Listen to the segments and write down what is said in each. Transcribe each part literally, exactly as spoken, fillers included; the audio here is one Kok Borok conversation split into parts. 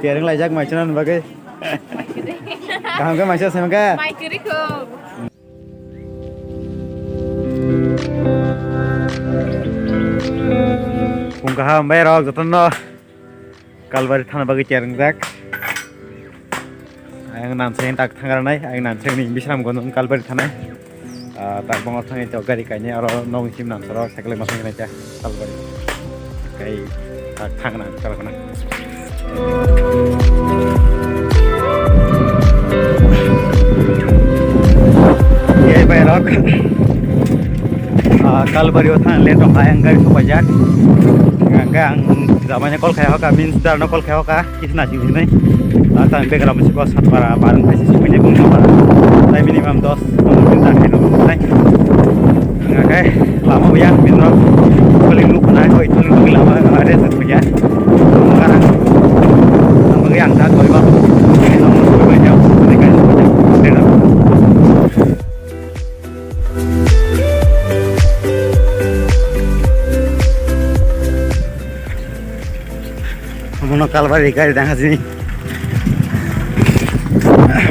Tiyar wng laijak mai chwna bagwi. Kaham khe mai chwna khe. Mai kwrwi kho. Phung kaham bai rok jotono. Kalbari thana bagwi tiyar wngjak. Ayang nan se tak thangra nai, ayang nan se ni Bisram Gonjong Kalbari thana. Ah, tak bongo thangwi to gari kainwi aro nokni sim nan soro cycle ma thangwi naikha Kalbari. Kai tak thang nan kar khna. Ye bai rok. Ah, Kalbari o thang le tong ayang gari sopaijak. Hingkha ang jamai no call khai hoka, means dar no call khai hoka. Kisna sing sini. Tata ang background si ko Satpara barang kasi si punya pun apa. Saya minimum dos, mungkin tak kena pun saya. Ngakai lama ya minro. Paling lupa naik kau itu lupa lama ada satu ya. Sekarang lama yang tak kau itu. Yang mau kau itu. Mereka itu. Mono Kalbari gari dang hasini.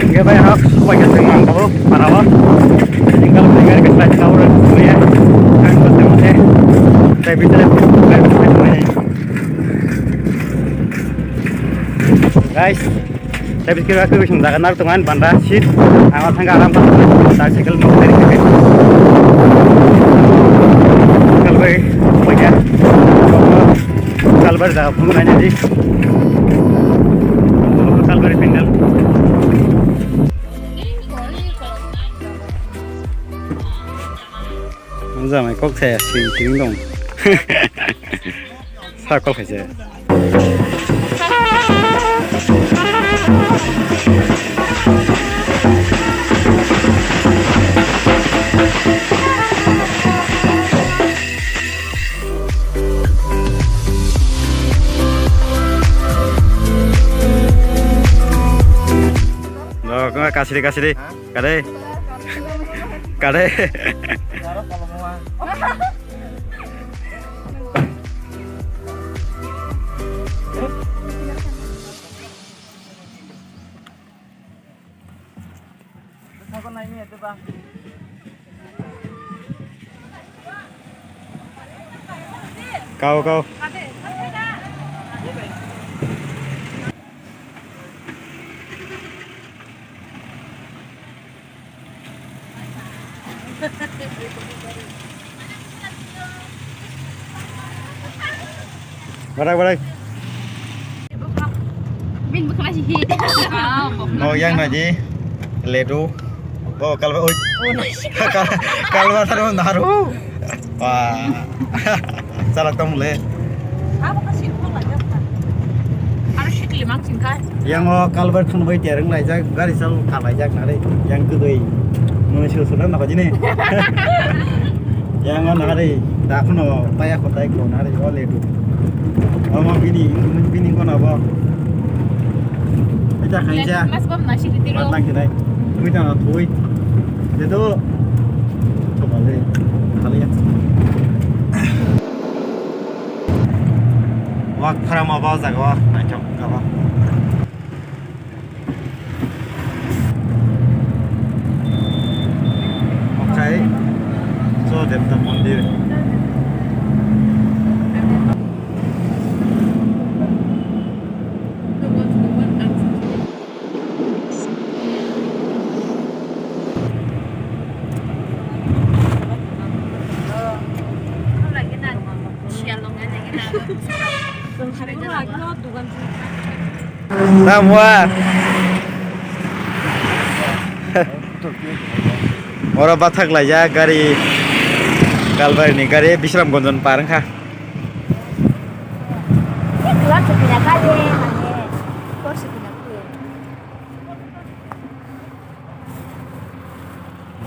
Ge bai hok, pai ke teng mang tabo, parabo. Ini Kalbari gari ke slide tabo, ya. Kan ko teng se. Tapi bicara gari ke slide. Guys, tapi kira aku bisa jaga nar tungan banda seat. Ang thangka aram pa. Tar cycle no dari ke. Kalbari, pai ke. Kalbari jaga phunuknai nadi. Kalbari pandal. Manjamai kok saya sing sing dong. Sa kok saya. Kasiri kasiri. Kare. Kare. Kau, kau. Barak, barak. Bin bukna si hit. Oh, yang naji. Ledu. Oh, kalba, oi. Kal-, kalba taru naru. Wah. Salak tong le. Abo ka sin ko la jak ta. Aro sikli mang sin kai. Yang o kalbar thun bai tereng lai jak, gari sal ka lai jak nare. Yang kedoi. Muni sul sul na ko jine. Yang o nare. Da kuno taya ko tai ko nare o le du. O ma bini, bini ko na bo. Ita khain ja. Mas bam na sikli tiro. Matang kinai. Tui ta na tui. Dedo. Thokale. Khaliya. Wak pharama ba jaga o naithok kaba. Okai. So Devta Mondir. Tamwa. Oro bathak laijak gari, Kalbari ni gari, Bisramganj ni par wngkha.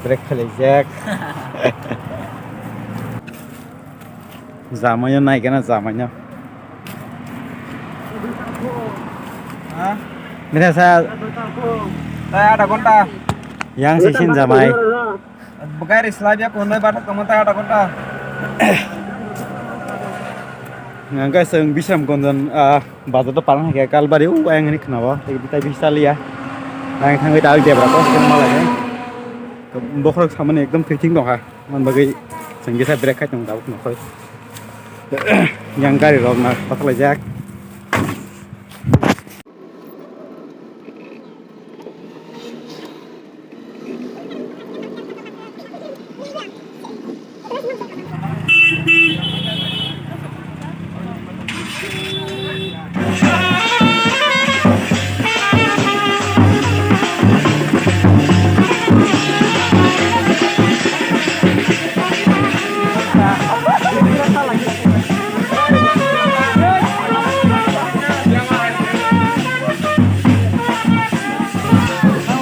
Brake khalaijak. Jamaino naikhe na jamaino. Ha? Bini sa. Tai adha ghonta. Yang sisin jamai. Gari slabya konoi bathak tongma tai adha ghonta. Hwnkhe chwng Bisramganj, ah, bazar o parang hai khe Kalbari o ayang hinwi khwnao, tei, tei bisa liya. Ayang thangwi ta debra kok se malai khe. Bokhorok samani ekdom thwi thwng tongkha. Aboni bagwi chwng kisa break khai tongo tabuk nokhoroi. Yang gari rok na pathalaijak.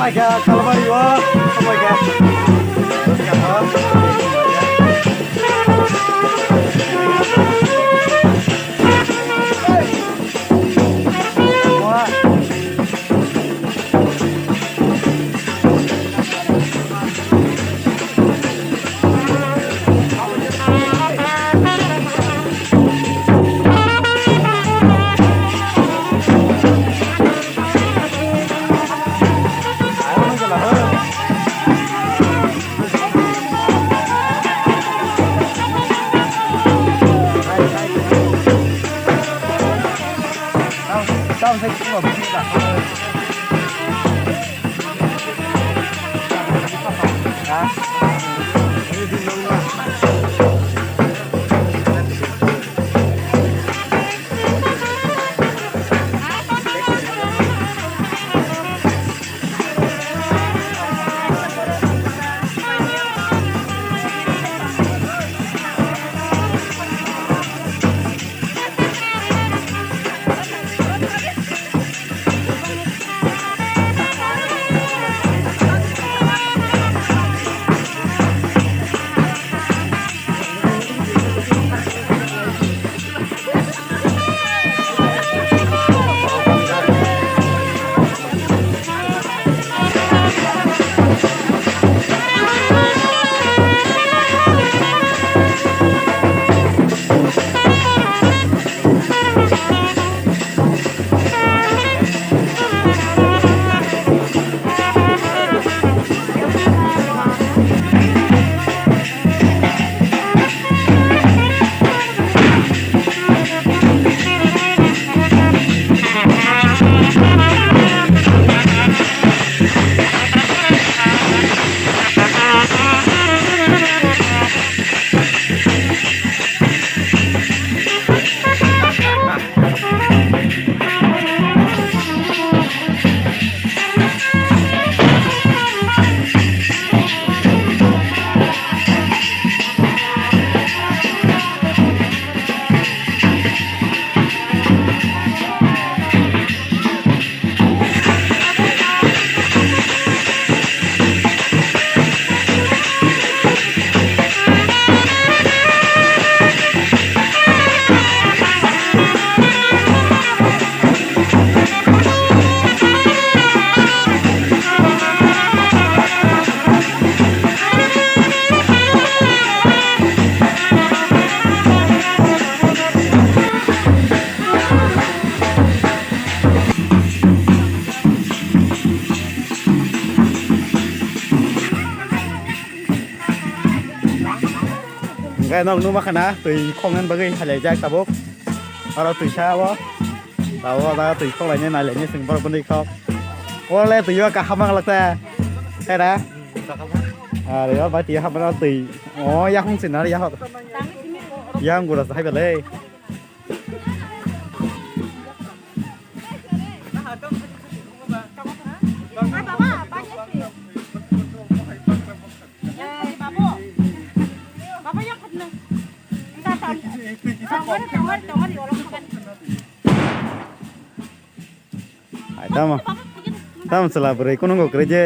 Thanglaikha Kalbari o, thanglaikha. Hwnkhe nok nukma khana twi khoknani bagwi halaijak tabuk. Oro twisa o. Tabuk o jaga twi khoklainai nailainai chwng borok bwrwi khok. Oro le twi o kaham manglak ta. Hera. Are o bai twi hamano twi. O yakhung sinari yakhok. Yang gura hai belai. Ai, tamo. Tamo chwla bwrwi kunungo kwrwi je.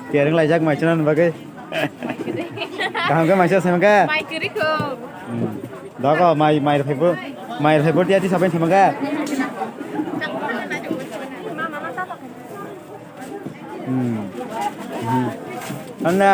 Kering laijak mai chana bagwi. Kaham khe mai chana bagwi. Mai kwrwi kho. Dogo mai, mai phaibo, mai phaibo dia ti sabai thangma kha. Hmm. Hmm. Anna.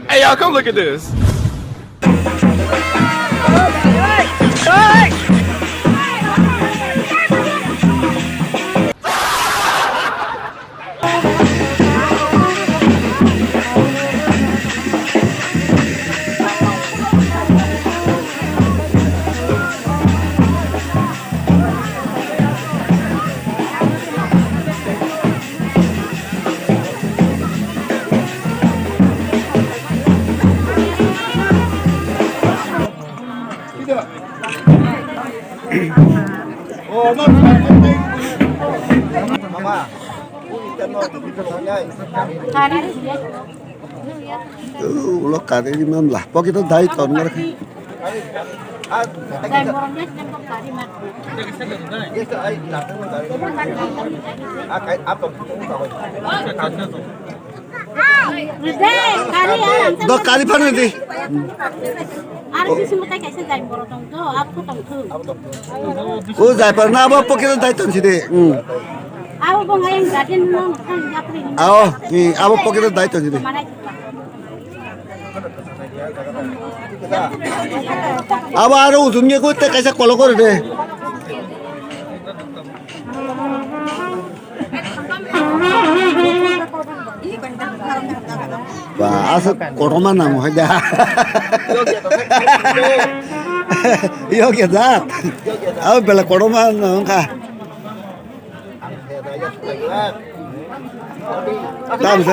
Hey, y'all, come look at this. Ulo kari ri mam la, pocket o dai ton ngar kha. Do kari phano di. O jai par na abo pocket o dai ton si de. Abo, abo pocket o dai ton si de. Abo aro ujung ye ko te kaisa kolok gore de. Ba, asa kotorma nang hai da. Yo kya da? Abo bela kotorma nang kha. Tam sa.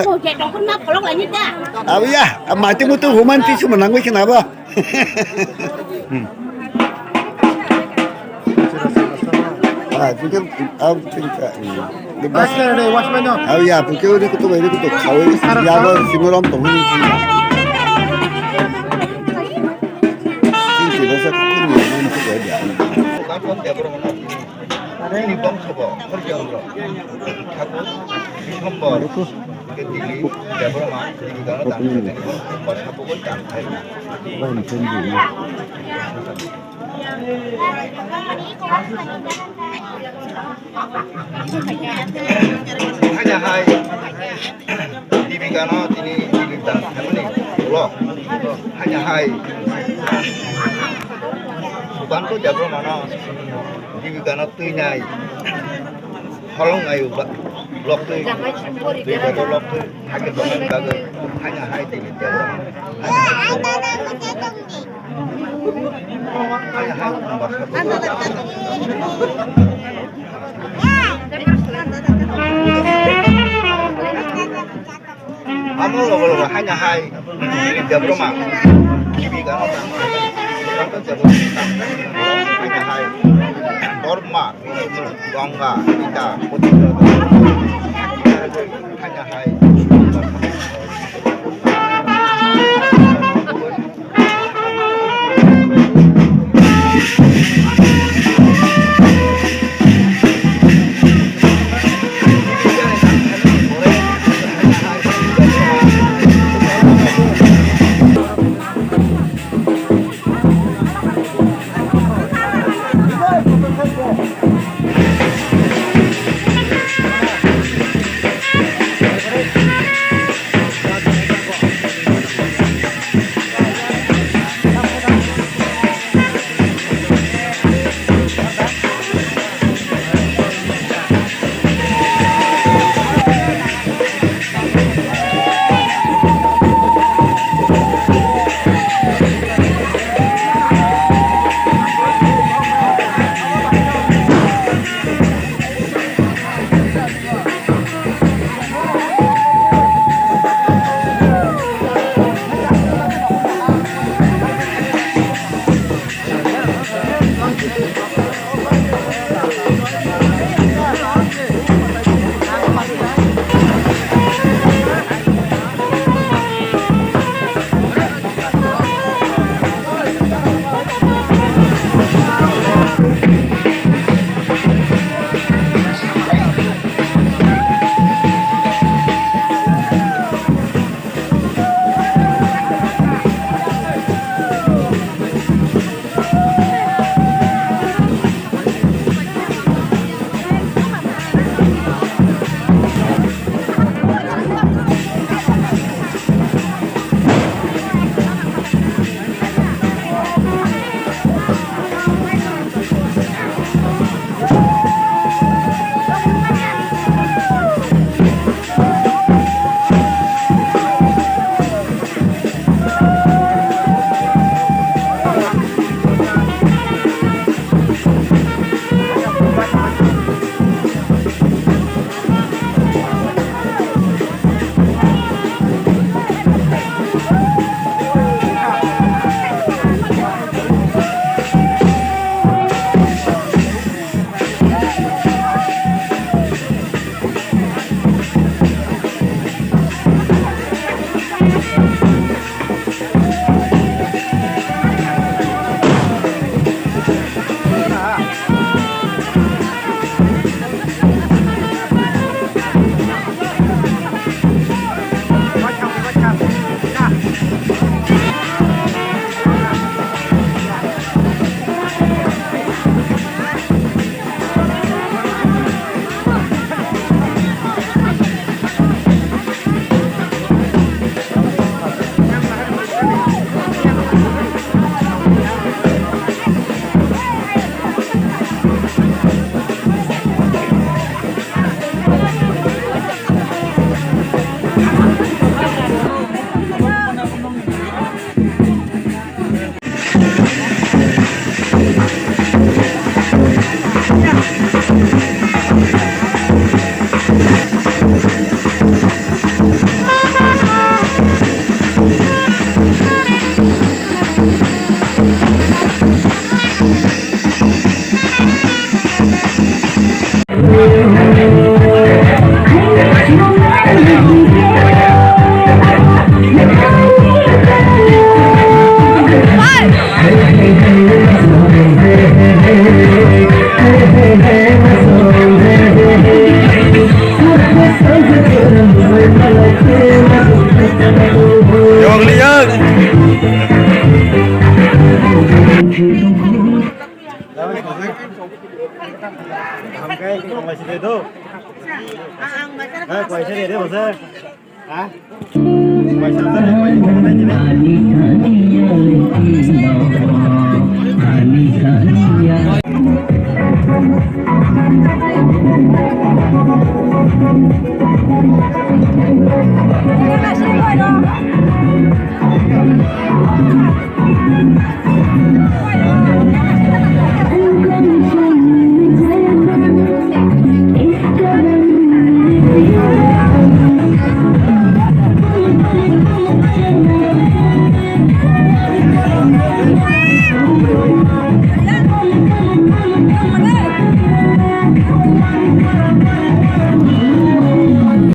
Abo ya, mati mutu human ti suma nangwi kena ba. Hmm. Ah, itu kan, ah, itu kan, hmm. Di bas. Ayo ya, pukul ini kutu ini kutu kawin. Ya, lo simuram tuh ini. Ini tidak satu ini ini kutu aja. Ini bangsa apa? Kerja orang. Aku, Biswambar, ke Dili, Debbarma, Dili Gana, Dili Gana, Dili Gana, Dili Gana. Haina hai, Dili Gana, tini Dili Gana, tini ulo. Haina hai, Sukanto Debbarma no, Dili Gana, tui nai. Holong ayo ba, lok twi. Twi ba lok twi. Hake tong ni bagwi. Hanya hai twi ni twi. Hanya hai twi ba. Amo logo logo hanya hai. Debbarma. Gibi gano tang. Hanya hai. Borma. Ganga, Gita, Buddha, Hanya hai.